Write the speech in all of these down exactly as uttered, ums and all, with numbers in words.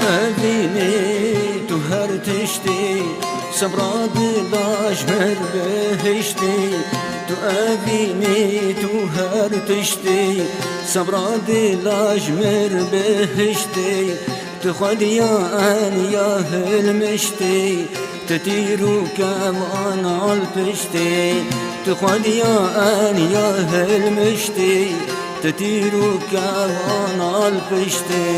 Evînî tu her tiştî, sebra dila ji mir bihiştî. Tu evînî tu her tiştî, sebra dila ji mir bihiştî. Tu xwediya eniya hilmiştî, tu tîr û kevan al piştî. Tu xwediya eniya hilmiştî, tu tîr û kevan al piştî.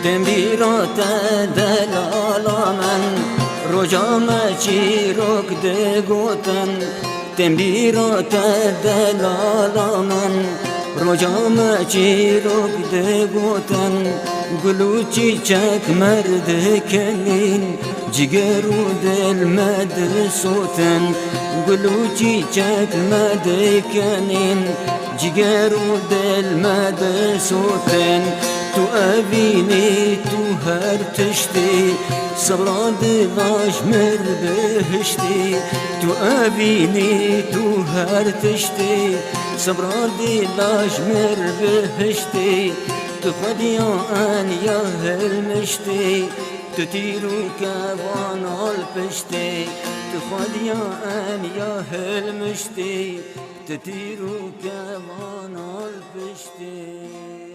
Tembîra te delala min, roja me çîrok digotin. Tembîra te delala min, roja me çîrok digotin. Gul û çîçek me dikenîn, ciger û dil me disotin. Gul û çîçek me dikenîn, ciger û dil me disotin. Tu evînî tu her tiştî, sebra dila ji mir bihiştî. Tu evînî tu her tiştî, sebra dila ji mir bihiştî. Tu xwediya eniya hilmiştî, tu tîr û kevan al piştî. Tu xwediya eniya hilmiştî, tu tîr û kevan al piştî.